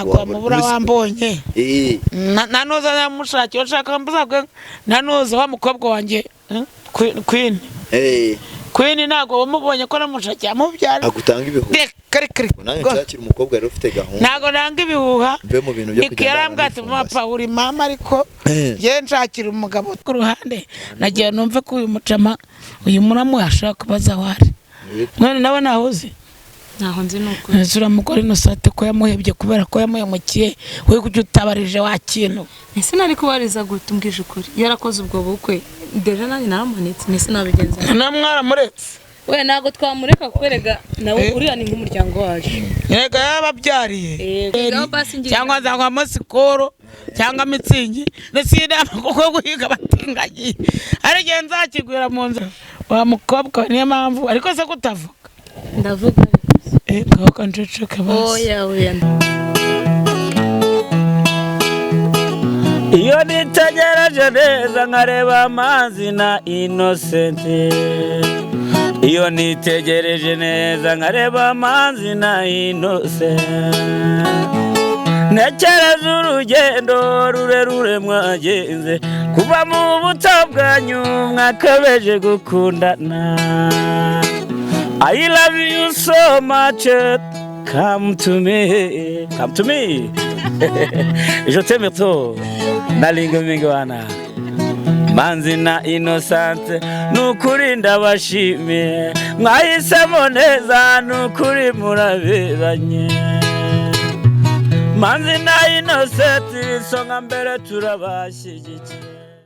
Ntabwo wamubura wambonye. Nanuza namushakira ushaka mbuzagwe, nanuza wa mukobwa wanjye, Queen. Queen ntabwo wamubonye ko namushakiye amubyara. Agutanga ibihuha. Reka, reka, reka. Nanjye nshakira umukobwa rero ufite gahunda. Ntabwo nanga ibihuha. Mve mu bintu byo Niko kugenda yarambwiye ati: nifumbase. "Papa, uri mama, ariko ye nshakira umugabo ku ruhande." Nagiye numve ko uyu mucama, uyu muramu ashobora kubaza aho ari. None nawe ntaho uzi? Ntaho nzi, ni ukuri. Ese uriya mugore Innocent ko yamuhebye kubera ko yamuhemukiye, we kujya utabarije wa kintu? Ese nari kubariza gute? Umbwije ukuri, yarakoze ubwo bukwe déjà nanjye naramanitse, nese nabigenza? Na mwaramuretse? We, ntabwo twamureka kwerega nawe. Uriya ni nk'umuryango wacu. Yego, yababyariye. Yego, basi ngira Cyangwa nzanywamo Skol cyangwa Mützig, ndetse iyi nama kuko guhiga batingagiye ari igihe nzakigwira mu nzu wa mukobwa we, niyo mpamvu. Ariko se kutavuga? Ndavuga. Eh, kahoka nceceke basi. Oya, oya. Iyo nitegereje neza nkareba amazi na Innocent, iyo nitegereje neza nkareba amazi na Innocent, ntekereza urugendo rurerure mwagenze kuva mu buto bwanyu mwakabeje gukundana. I love you so much, come to me, come to me, je t'aime trop. Nalinga mingi wana Manzi na Innocent, nukuri ndabashimiye, mwahisemo neza, nukuri muraberanye. Manzi na Innocent, isonga mbere, turabashyigikiye.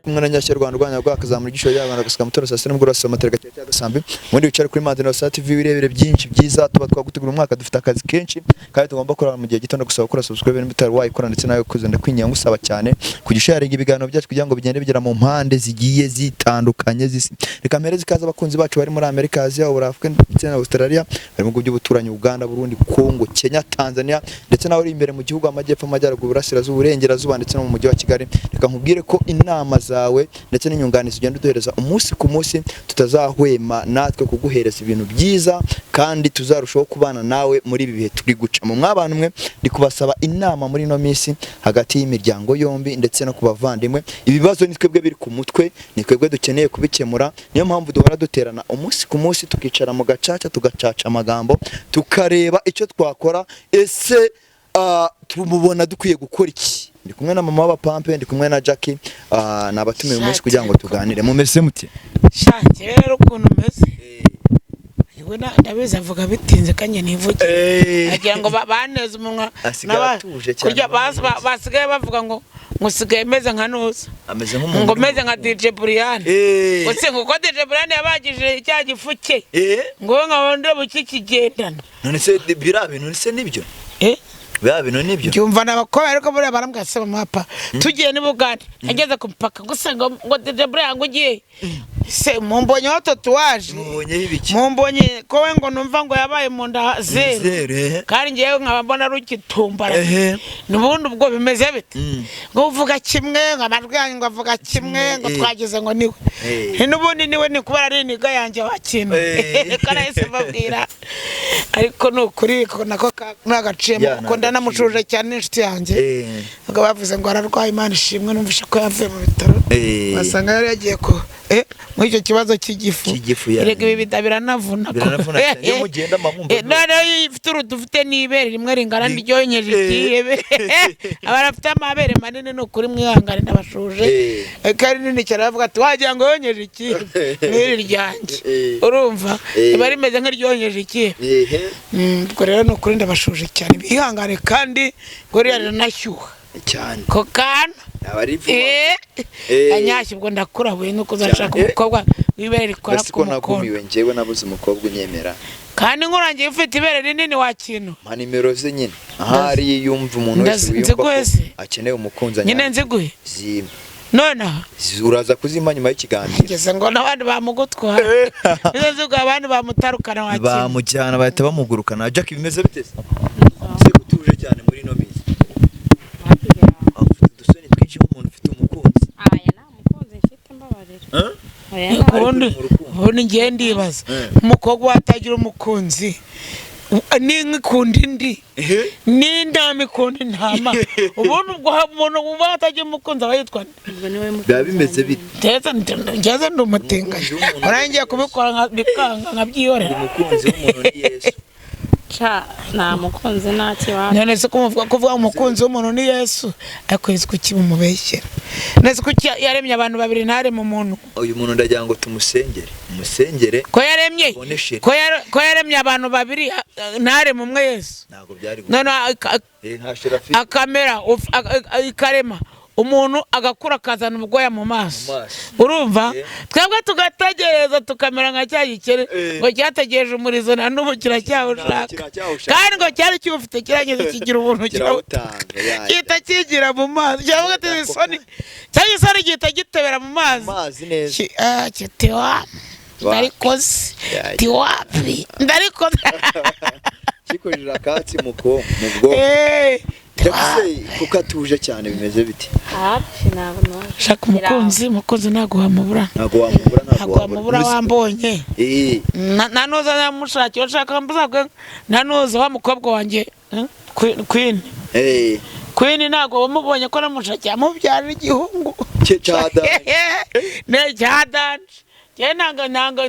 Kumwe na Nyashya Rwanda, Rwanda rwakazamura igisho y'abana gasuka mutoro saa sita nimugoroba, saa matera gatete agasambi ubundi wicare kuri Manzi na TV, wirebere byinshi byiza tuba twagutegura. Umwaka dufite akazi kenshi kandi tugomba gukora mu gihe gito. Ndagusaba gukora subscribe niba utari wayikora, ndetse nawe kuza ndakwinginga ngusaba cyane kujya usharinga ibiganiro byacu kugira ngo bigende bigera mu mpande zigiye zitandukanye z'isi. Reka mpere zikaza abakunzi bacu bari muri Amerika, Aziya, Uburayi, Afurika ndetse na Australia, bari mu bihugu by'ubuturanyi: Uganda, Burundi, Congo, Kenya, Tanzania, ndetse nawe uri imbere mu gihugu, amajyepfo, amajyaruguru, uburasirazuba, uburengerazuba, ndetse no mu mujyi wa Kigali. Reka nkubwire ko inama zawe ndetse n'inyunganizi ugenda uduhereza umunsi ku munsi, tutazahwema natwe kuguhereza ibintu byiza, kandi tuzarushaho kubana nawe muri ibi bihe turi gucamo. Mwabantu mwe, ndi kubasaba inama muri ino minsi hagati y'imiryango yombi ndetse no ku bavandimwe. Ibibazo ni twebwe biri ku mutwe, ni twebwe dukeneye kubikemura. Niyo mpamvu duhora duterana umunsi ku munsi, tukicara mu gacaca, tugacaca amagambo, tukareba icyo twakora. Ese tumubona dukwiye gukora iki? Ndi kumwe na mama w'abapampe, ndi kumwe na Jackie, ni abatumiwe uyu munsi kugira ngo tuganire. Mumeze mute? Shange rero, ukuntu umeze yewe, ndabizi avuga bitinze kanye nivugire, agira ngo baneze umunwa. Asigaye atuje cyane. Kurya basigaye bavuga ngo usigaye meze nka nuza. Ameze nk'umuntu ngo meze nka DJ Brian. Gusa ngo uko DJ Brian yabagije cya gifu cye, ngo we nkaba ndeba ukikigendana. None se biriya bintu se nibyo? Eh? Biriya bintu nibyo? Byumva n'abakobwa, ariko buriya barambwira se mapa tugiye ni Bugande, ageze ku mupaka gusa ngo DJ Brian ngo ugiye se mumbonyeho tatouage. Mubonyeho ibiki? Mumbonye ko we ngo numva ngo yabaye mu nda zeru. Zeru, eh. Kandi ngewe nkaba mbona rukitumbara. N'ubundi ubwo bimeze bite? Ngo uvuga kimwe, ngo amajwi yanyu ngo avuga kimwe, ngo twagize ngo niwe. N'ubundi niwe, ni kubera ari iniga yanjye wakina. Ko nahise mbabwira, ariko ni ukuri ko nako nagaciyemo. Ya, kuko ndanamucuje cyane n'inshuti yanjye. Ubwo bavuze ngo ararwaye, Imana ishimwe, numvise ko yavuye mu bitaro. Basanga yari yagiye ku muri icyo kibazo cy'igifu. Cy'igifu, ya. Erega ibi bida biranavuna. Biranavuna cyane. Iyo mugenda mba mwumva Noneho iyo ufite urudu, ufite n'ibere rimwe ringana n'iryo ikihebe, abantu bafite amabere manini, ni ukuri mwihangane, ndabashuje. Ariko ari nini cyane, bavuga ati wagira ngo yonyeje ikihebe nk'iri ryanjye. Urumva riba rimeze nk'iryonyeje ikihebe. Ubwo rero ni ukuri ndabashuje cyane, bihangane, kandi ngo ririya riranashyuha Cyane. ko kana. Aba ari vuba. Anyashya ubwo ndakurabuye nuko uzashaka umukobwa w'ibere rikora Mbese ku ko mukono. nagumiwe njyewe, nabuze umukobwa unyemera. Kandi nkurangiye ufite ibere rinini wakintu. Mpa nimero ze nyine, ahari yumva umuntu wese wiyumva ko Nziguhe se? akeneye umukunzi Nyine anyandikire. nziguhe? Zimpa. Nonaha? Uraza kuzimpa nyuma y'ikiganiro. Ngeze ngo n'abandi bamugutwara, nizo ziguha, abandi bamutarukana wakintu. Bamujyana, bahita bamugurukana. Jack, bimeze bite se? Se utuje cyane muri ino minsi? Ufite udusoni twinshi nk'umuntu ufite umukunzi. Aya, nta mukunzi mfite, mbabarira. Huh? Oya, nta. Ubundi Mu rukundo. ubundi ngiye ndibaza, umukobwa watagira umukunzi. N'inka ikunda indi, n'intama ikunda intama. Ubundi ubwo umuntu wumva atagira umukunzi aba yitwa nde? Ubwo niwe mukunzi Biba bimeze wanjye. bite? Ngeze ndi umutinganyi, urangiye kubikora bikanga nkabyihorera. Umukunzi w'umuntu ni Yesu. Ca nta mukunzi, nta kibazo. None se kumuvuga, kuvuga umukunzi w'umuntu ni Yesu, ariko Yesu kuki mumubeshyera? None se kuki yaremye abantu babiri ntareme umuntu? Uyu muntu ndagira ngo tumusengere, umusengere. Ko yaremye Abone sheri. Ko yaremye abantu babiri, ntareme umwe Yesu? Ntabwo byari none nta sheri afite. Akamera ikarema umuntu agakura akazana ubwoya mu maso. Mu maso. Urumva? Eh. Twebwe tugategereza tukamera nka cya gikere ngo cyategereje umurizo, na n'ubu kiracyawushaka. Kiracyawushaka. Kandi ngo cyari kiwufite, kirageze kigira ubuntu, Kirawutanga, ya. gihita kigira mu maso, cyangwa ati isoni cyangwa isoni, gihita gitebera mu mazi. Mazi neza. Kiti wapi, ndarikoze. Ya, ya. Ti wapi, ndarikoze. Kikojeje akatsi mu bwonko, mu bwonko. Ti Jackson, kuko atuje cyane, bimeze biti? Hafi ntabwo. Shaka umukunzi, umukunzi ntabwo wamubura. Ntabwo wamubura, ntabwo. Ntabwo wamubura wambonye. Na nuza namushakira, ushaka mbuzabwe na nuza wa mukobwa wanjye, Queen. Queen ntabwo wamubonye ko namushakiye amubyarira igihungu. Cye cyada. Ne cyadanje. Njye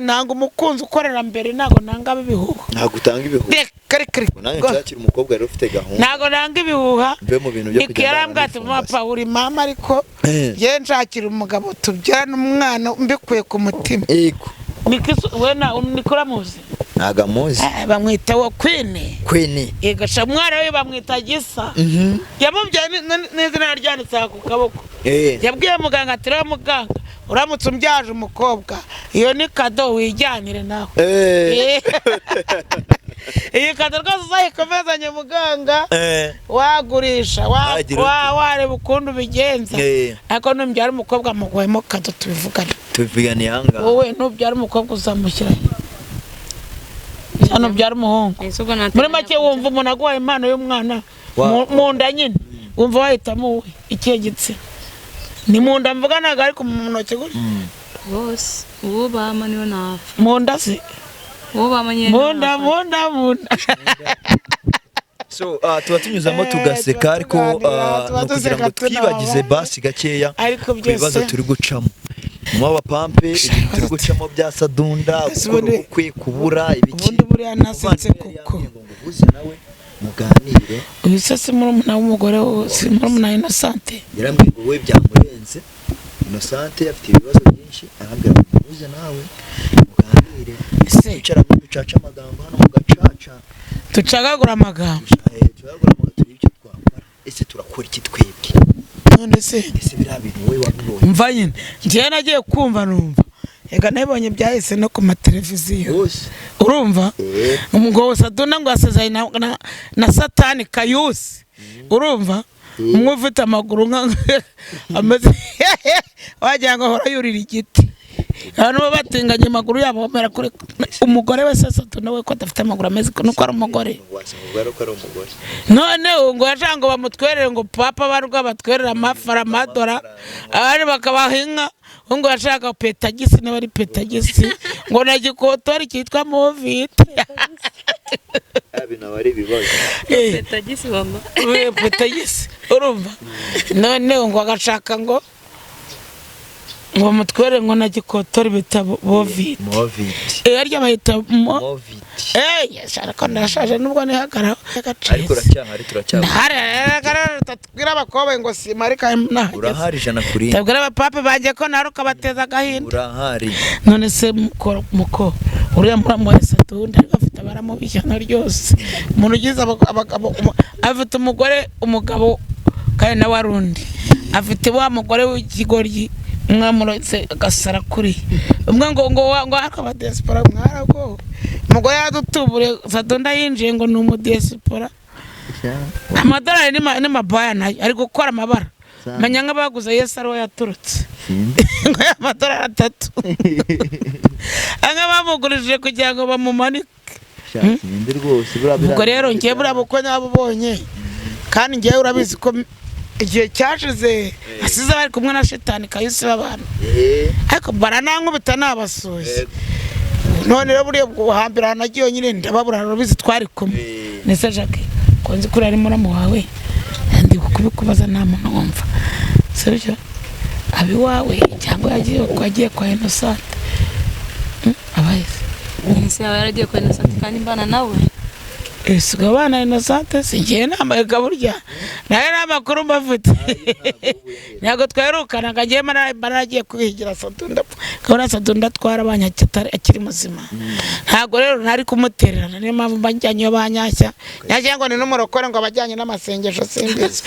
nanga umukunzi ukorera mbere, ntabwo nanga ibihuha. Ntabwo utanga ibihuha. Reka reka reka. Nanjye nshakira umukobwa rero ufite gahunda. Ntabwo nanga ibihuha. Mve mu bintu byo Niko kugenda yarambwiye ati nifumbase. mama, uri mama, ariko njye nshakira umugabo tubyarana umwana mbikuye ku mutima. Yego. Niko we na niko uramuzi? Ntabwo amuzi. Bamwita wo Queen. Queen. Yego sha, umwana we bamwita Gisa. Yamubyaye n'izina ryanditse aha ku kaboko. Yabwiye muganga ati: "Rero muganga, uramutse umbyaje umukobwa, iyo ni kado wijyanire nawe." Iyi kado rwose uzayikomezanye muganga, wagurisha Wagira ute? wareba ukuntu ubigenza, ariko nubyara umukobwa muguhemo kado, tubivugane. Tubivuganiye ahangaha. Wowe nubyara umukobwa uzamushyira cyangwa nubyara umuhungu? Ese ubwo nateganya Muri make, wumva umuntu aguhaye impano y'umwana mu nda nyine, wumva wahitamo uwe ikihe gitsina? Ni mu nda mvuga, ntabwo ariko mu ntoki gutya. Bose uwo bama niwe napfa. Mu nda se? Uwo bama nyine Mu niwe nda. napfa. Mu nda, mu nda. So tuba tunyuzamo tugaseka, tuba ariko tuganira, tuba ni ukugira ngo duseka twibagize tunabana. basi gakeya Ariko ku bibazo byose turi gucamo mu bapampe, ibintu turi gucamo bya Sadunda, Ese gukora ubundi ubukwe, kubura ibiki. Ubundi buriya nasetse Umuvandimwe kuko yari yambwiye ngo nguhuze nawe muganire. Uyu se si murumuna w'umugore we, si murumuna wa Innocente? Yarambwiye ngo we byamurenze, Innocente afite ibibazo byinshi, arambwira ngo nguhuze nawe muganire. Ese Twicara muri ducaca amagambo hano mu gacaca. Ducagagura amagambo. Turagura amagambo, turebe icyo twakora. Ese turakora iki twebwe? None se Ese biriya bintu wowe wabibonye? Mva nyine, njyewe nagiye kumva numva, ega nabibonye byahise no ku mateleviziyo. Bose. Urumva? Ngo Saduna ngo yasezeranye na Satani Kayusi. Urumva, umwe ufite amaguru nka ameze wagira ngo ahora yurira igiti, abantu baba batinganye amaguru yabo bamera kuri umugore we. Se Saduna we ko adafite amaguru ameze nuko ari umugore? Wasanga ubwo ari uko ari umugore. None ubu ngo yashaka ngo bamutwerere, ngo papa barwa batwerere amafara, amadora, abandi bakabaha inka. Ubu ngo yashaka petagisi, niba ari petagisi, ngo na gikotori cyitwa movite. Ya bintu aba ari ibibazo. Tagisi mama. We petagisi, urumva? None ngo agashaka ngo bamutwerere ngo na gikotori bita bovite. Movit. Arya bayita mo Movit. Ariko ndashaje nubwo nihagaraho. Ariko uracyahari, turacyahari. Tubwira abakobwa ngo simarika nahageze. Urahari 100%. Tubwira abapape banjye ko naruka bateza agahinda. Urahari. None se muko uriya muramu wa Sadunda ariko afite abaramubishyano ryose, umuntu ugize abagabo, afite umugore, umugabo kandi nawe ari undi, afite wa mugore w'ikigoryi mwamuretse agasara kuri umwe ngo ariko abadiyasipora mwaragowe, umugore yaradutuburiye. Sadunda yinjiye ngo ni umudiyasipora, amadolari n'amabaya nayo ari gukora amabara, menya nk'abaguze Yesu ariwe yaturutse, ngo aya madolari 3 nk'abamugurishije kugira ngo bamumanike. Sindi rwose buriya. Ubwo rero ngewe buriya bukwe nabubonye, kandi ngewe urabizi ko igihe cyashize asize bari kumwe na Shitani Kayisi b'abantu, ariko baranankubita nabasuye. None rero buriya hambere ahantu nagiye nyine ndababura, urabizi twari kumwe. Nese Jacques, ko nzi ko uri muramu wawe, ndi kubikubaza nta muntu wumva, sibyo? Aba iwawe cyangwa yagiye kwa Innocent? Abahize. Ese yaba yaragiye kwa Innocent kandi mbana nawe? Siga abana Innocent, si ngiye nambaye kaburya nayo nta makuru mbafite, ntabwo twerukanaga. Ngiye mba naragiye kwihigira Sadunda, kabona Sadunda twarabanye akiri muzima, ntabwo rero ntari kumutererana. Niyo mpamvu mba njyanye iyo banyashya nyashya ngo ni n'umurokore, ngo abajyanye n'amasengesho simbizi,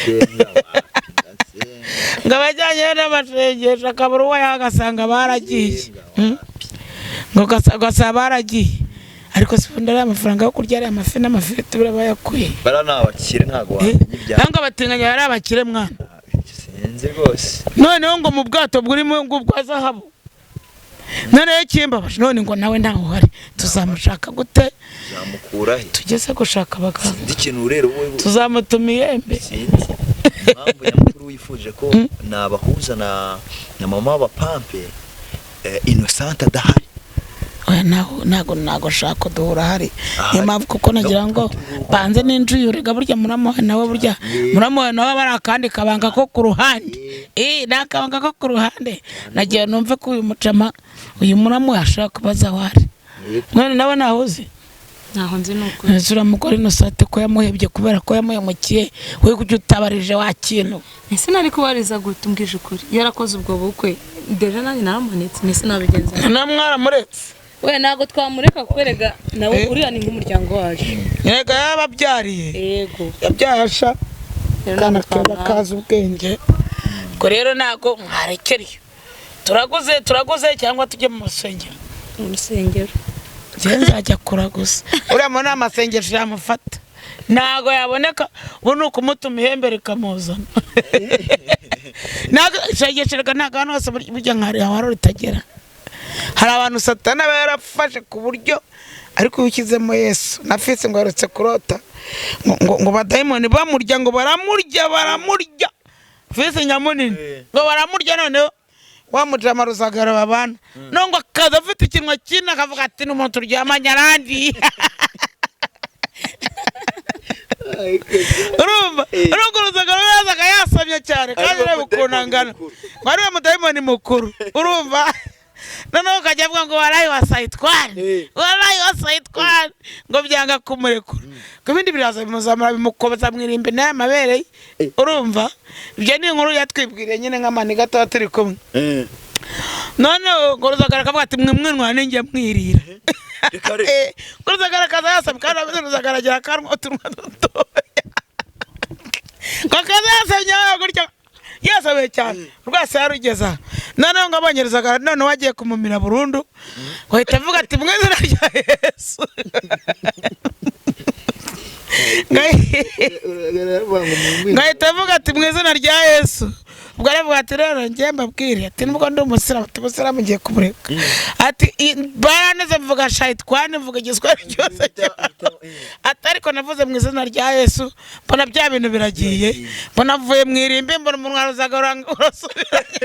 ngo abajyanye n'amasengesho akabura uwo yagasanga baragiye. Ngo ugasanga baragiye, ariko si ubundi ariya amafaranga yo kurya ariya amafi n'amafiriti buriya bayakuye? Bara ni abakire, ntabwo wamenya ibyabo. Ntabwo abatinganyi bari abakire mwana. Sinzi rwose. Noneho ngo mu bwato burimo ngo bwa zahabu. Noneho ikimbabaje, none ngo nawe ntawe uhari, tuzamushaka gute? Uzamukura he? Tugeze gushaka abaganga. Sinzi ikintu rero wowe. Tuzamutuma ihembe. Sinzi impamvu nyamukuru wifuje ko nabahuza na mama w'abapampe, Innocent adahari. Oya, ntago nshaka ko duhura ahari. Ahari. Niyo mpamvu kuko nagira ngo banze n'injuyure. Burya muramuhe nawe, burya muramuhe nawe aba ari akandi kabanga ko ku ruhande. Ni akabanga ko ku ruhande. Nagiye numve ko uyu mucama, uyu muramuhe ashaka kubaza aho ari. None nawe ntaho uzi? Ntaho nzi ni ukuri. Ese uriya mugore Innocent ko yamuhebye kubera ko yamuhemukiye, we kujya utabarije wa kintu? Ese nari kubariza gute? Umbwije ukuri, yarakoze ubwo bukwe déjà nanjye naramanitse, nese nabigenza? Na mwaramuretse? We ntabwo twamureka kwerega nawe, uriya ni nk'umuryango wacu. Yego, yababyariye. Yego. Yabyasha. Rero Kana ntabwo keza twamwanga. kazi ubwenge. Ubwo rero ntabwo mwarekereye, turaguze turaguze cyangwa tujye mu rusengero? Mu rusengero. Njyewe nzajya kuraguza. Uriya muntu nta masengesho yamufata, ntabwo yaboneka. Ubu ni ukumutuma ihembe rikamuzana. Ntabwo isengesho reka, ntabwo ahantu hose burya nkari aho ritagera. Hari abantu Satani aba yarafashe ku buryo, ariko iyo ushyizemo Yesu na fisi ngo aherutse kurota ngo badayimoni bamurya, ngo baramurya, baramurya fisi nyamunini, ngo baramurya. Noneho wamujama Rusagara babana no ngo akaza afite ikinwa kinini, akavuga ati n'umuntu turyamanye arandiye. Urumva Rusagara yazaga yasamye cyane kandi Ariwe ureba ukuntu mudayimoni angana. mukuru. Ngo ariwe mudayimoni mukuru, urumva? Noneho ukajya avuga ngo warayi wasayitwani, warayi wasayitwani, ngo byanga kumurekura, ngo ibindi biraza bimuzamura bimukomeza mu irimbi n'aya mabere ye. Urumva ibyo ni inkuru yatwibwiriye nyine nk'amani gatoya turi kumwe. Noneho ngo Rusagara akavuga ati mwe mwenwa ninjye mwirira. Reka reka. Ngo Rusagara akaza yasamye, kandi abaze Rusagara agira akanwa utunwa dutoya, ngo akaza yasamye gutya, yasamye cyane rwose yarugeze aha. Noneho ngo abonye Rusagara noneho agiye kumumira burundu, ngo ahita avuga ati mu izina rya Yesu. Ngo ahita avuga ati mu izina rya Yesu. Ubwo aravuga ati rero njye mbabwire, ati nubwo ndi umusilamu, ati ubusiramu ngiye kumureka, ati baraneze mvuga shayitwani, mvuga igiswahili cyose cyane, ati ariko navuze mu izina rya Yesu mbona bya bintu biragiye, mbona mvuye mu irimbi, mbona umunwa Rusagara urasubiranye.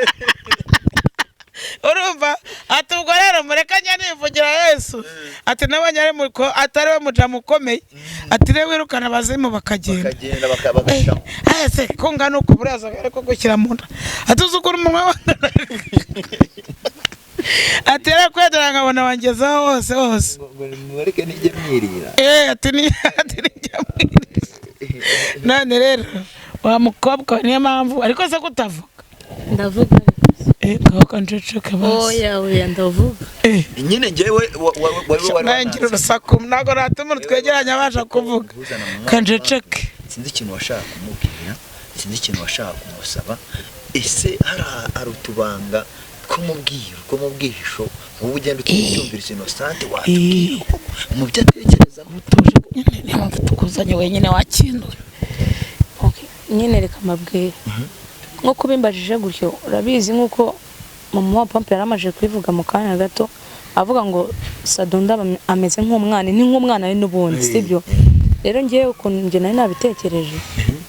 Urumva, ati ubwo rero mureka njya nivugira Yesu, ati nabonye ari atari we mujamu ukomeye, ati rero wirukana abazimu bakagenda. Bakagenda bagashamo. Ese ko ngana uko buriya ariko gushyira mu nda, ati uzi ukuntu umunwa wangana, ati rero kwedera nkabona wangezeho hose hose. Ngo mureke nijye mwirira. Ati ni ati nijya mwirira. None rero wa mukobwa we, niyo mpamvu ariko se kutavuga? Ndavuga. Kahoka nceceke basi. Oya oya, ndavuga. Nyine njyewe wari Nawe ngira urusaku, ntabwo natuma umuntu twegeranye abasha kuvuga, kanjeceke. Sinzi ikintu washaka kumubwira, sinzi ikintu washaka kumusaba. Ese hari utubanga two mu bwiru, two mu bwihisho, wowe ugenda utumvira Innocent watubwira koko mu byo atekereza? Utuje nyine, niyo mpamvu tukuzanye wenyine wakinduye. Okay, nyine reka mbabwire nko kubimbajije gutyo, urabizi nk'uko mama wa Pompe yaramaje kubivuga mu kanya gato, avuga ngo Sadunda ameze nk'umwana, ni nk'umwana we n'ubundi, sibyo? Rero ngewe ukuntu njye nari nabitekereje,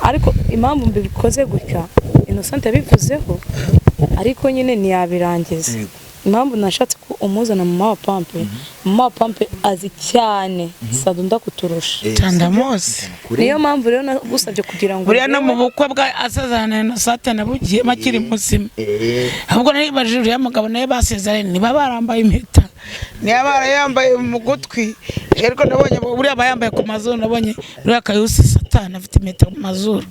ariko impamvu mbikoze gutya, Innocent yabivuzeho ariko nyine ntiyabirangiza. Yego. Impamvu nashatse ko ko umuzana mama wa Pampe. Mama wa Pampe azi cyane Sadunda kuturusha. Tandamuzi. Niyo mpamvu rero nagusabye kugira ngo Buriya no mu bukwe bwa asezerana na Satani bugiyemo akiri muzima. Ahubwo naribajije uriya mugabo nawe basezeranye niba barambaye impeta, niba barayambaye mu gutwi, ariko nabonye buriya bayambaye ku mazuru, nabonye uriya Kayusi Satani afite impeta mu mazuru,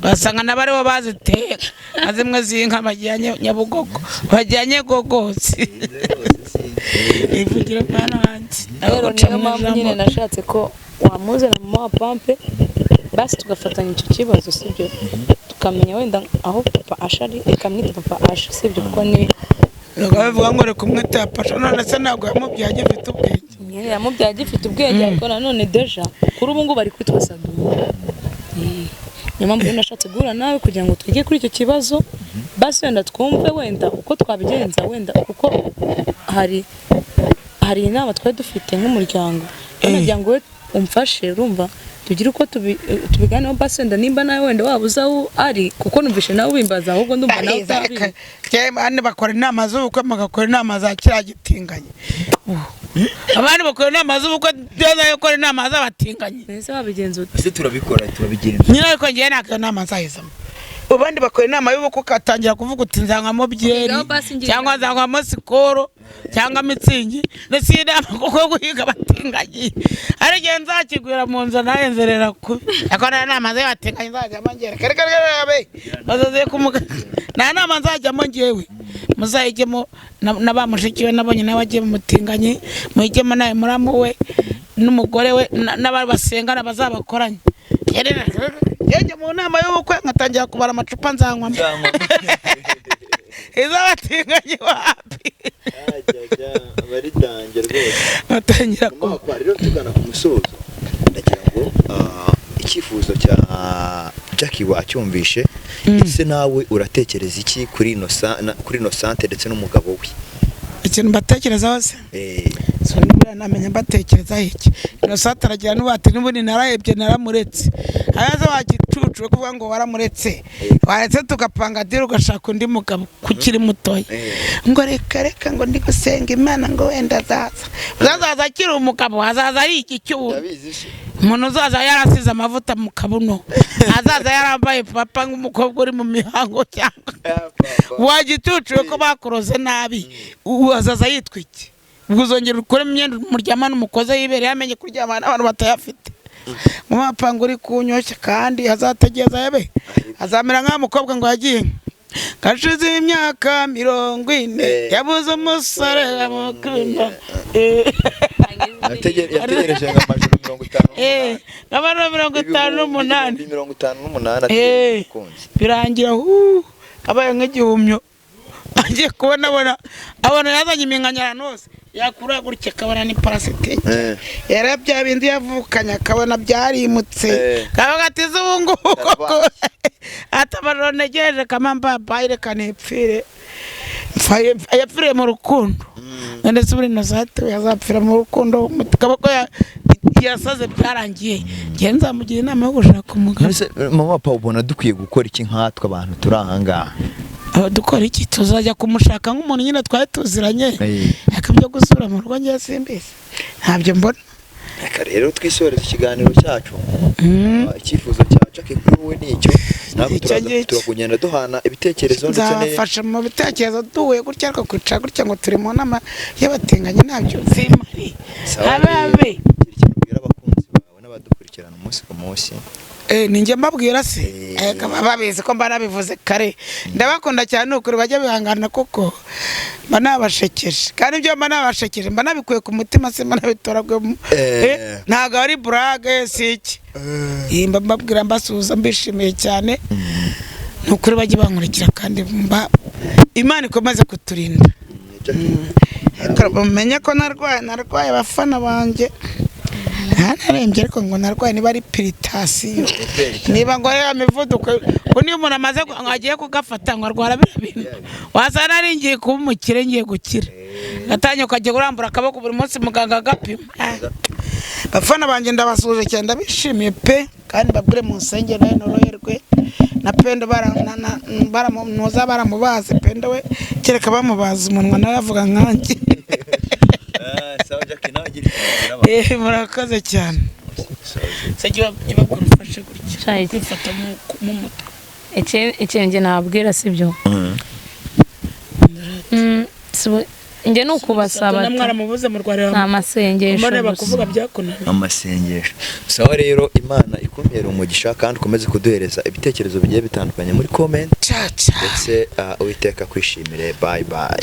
basanga nabo aribo baziteye nka zimwe z'inka bajyanye Nyabugogo, bajyanye Gogozi. Ivugire mwana wanjye. Rero niyo mpamvu nyine nashatse ko wamuzana mama wa Pampe, basi tugafatanya icyo kibazo, sibyo? Tukamenya wenda aho papa Asha ari, reka mwite papa Asha, sibyo? Kuko ni bavuga ngo reka umwite Pasha, none se ntabwo yamubyaye agifite ubwenge? Nyine yamubyaye agifite ubwenge, ariko nanone deja kuri ubu ngubu ari kwitwa Sadunda. Niyo mpamvu rero nashatse guhura nawe kugira ngo twige kuri icyo kibazo, basi wenda twumve wenda uko twabigenza, wenda kuko hari inama twari dufite nk'umuryango, nagira ngo umfashe, urumva tugire uko tubiganiraho, basi wenda nimba nawe wenda waba uzi aho ari, kuko numvishe nawe ubimbaza, ahubwo ndumva nawe utabizi. Abandi bakora inama z'ubukwe, bagakora inama za kiriya gitinganye. Abandi bakora inama z'ubukwe, byo gukora inama z'abatinganyi. Mbese wabigenza ute? Ese turabikora, turabigenza. Nyine ariko ngewe ntabwo inama nzayizamo. Abandi bakora inama y'ubukwe ugatangira kuvuga uti nzanywamo byeri cyangwa nzanywamo sikoro cyangwa mitsingi, ndetse iyi nama kuko guhiga abatinganyi hari igihe nzakigwira mu nzu nawe nzerera kubi, ariko nta nama z'abatinganyi nzajyamo ngewe. Reka bazaze kumuga, nta nama nzajyamo ngewe. Muzayijyemo na ba mushiki we nabonye nawe agiye mu mutinganyi, muyijyemo nawe muramu we n'umugore we n'abari basengana bazabakoranye. Yajya mu nama y'ubukwe nkatangira kubara amacupa nzanywamo. Izabatinganyi wapi? Baritange rwose. Batangira ko rero tugana ku musozo, ndagira ngo icyifuzo cya Jackie wacyumvishe, ese nawe uratekereza iki kuri Innocent ndetse n'umugabo we? Ikintu mbatekerezaho se? So nibura namenya mbatekerezaho iki. Innocent aragira n'ubati n'ubundi narahebye naramuretse. Abaza wagicucu kuvuga ngo waramuretse. Waretse tugapanga deal ugashaka undi mugabo kukiri mutoya. Ngo reka reka ngo ndi gusenga Imana ngo wenda azaza. Uzazaza akiri umugabo azaza ari iki cyubu. Umuntu uzaza yarasize amavuta mu kabuno, azaza yarambaye papa nk'umukobwa uri mu mihango, cyangwa wagicucuye ko bakuroze nabi, azaza yitwa iki? Ubwo uzongera ukore imyenda muryamana n'umukozi yibereye yamenye kuryamana n'abantu batayafite. Mu mapanga uri kunyoshya kandi azategereza yabe azamera nk'aho mukobwa ngo yagiye kashize imyaka 40 yabuze umusore amukunda. Yategereje nka amajoro 58. Amajoro 58. 58 akunze. Birangira abaye nk'igihumyo. Agiye kubona abona yazanye iminkanyarano hose, yakura gutya akabona ni parasitike. Yari bya bindi yavukanye akabona byarimutse. Kavuga ati ubu ngubu koko atabaro negereje kamamba bayire kanipfire. Yapfiriye mu rukundo. Ndetse buri Innocent yazapfira mu rukundo, kaboko yasaze byarangiye. Ngiye nzamugira inama yo gushaka umugabo. Mama papa ubona dukwiye gukora iki nkatwe abantu turi aha ngaha? Dukora iki? Tuzajya kumushaka nk'umuntu nyine twari tuziranye, akabyo gusura mu rugo ngiye simbizi ntabyo mbona. Reka rero twisoreze ikiganiro cyacu. Icyifuzo cya Jackie kuri wowe ni icyo, ntabwo turakugenda duhana ibitekerezo ndetse nzabafasha mu bitekerezo duhuye gutya, ariko kwicara gutya ngo turi mu nama y'abatinganyi ntabyo zimari. Abe ubwira abakunzi bawe n'abadukurikirana umunsi ku munsi. Ninjye mbabwira se, babizi ko mba nabivuze kare. Ndabakunda cyane ukuri, bajya bihangana kuko mba nabashekeje, kandi ibyo mba nabashekeje mba nabikuye ku mutima, se mba nabitoraguye, ntabwo ari burage si iki. Mba mbabwira mbasuhuza mbishimiye cyane, ni ukuri bajya bankurikira kandi mba Imana ikomeze kuturinda. Mumenye ko narwaye abafana banjye. Ntarembye ariko ngo narwaye niba ari piritasiyo, niba ngo ari imivuduko, ko niyo umuntu amaze agiye kugafata ngo arwara biriya bintu, wasanga nari ngiye kuba umukire ngiye gukira, gatangiye ukajya urambura akaboko buri munsi muganga agapima. Bafana banjye ndabasuhuje cyane, ndabishimiye pe, kandi babwire mu nsengero nawe noroherwe na Pendo baramubaze Pendo we, kereka bamubaza umunwa nawe avuga nkanjye. Murakoze cyane. Se jya ubabwira ufashe gutya. Shayi. Kwifata mu mutwe. Ikintu njye nababwira si byo. Njye ni ukubasaba Saduna mwaramubuze murwarira ni amasengesho mureba gusa. kuvuga byakunaniye. Amasengesho. Sawa rero, Imana ikumpera umugisha kandi ukomeze kuduhereza ibitekerezo bigiye bitandukanye muri comment Caca. ndetse Uwiteka kwishimire. Bye bye.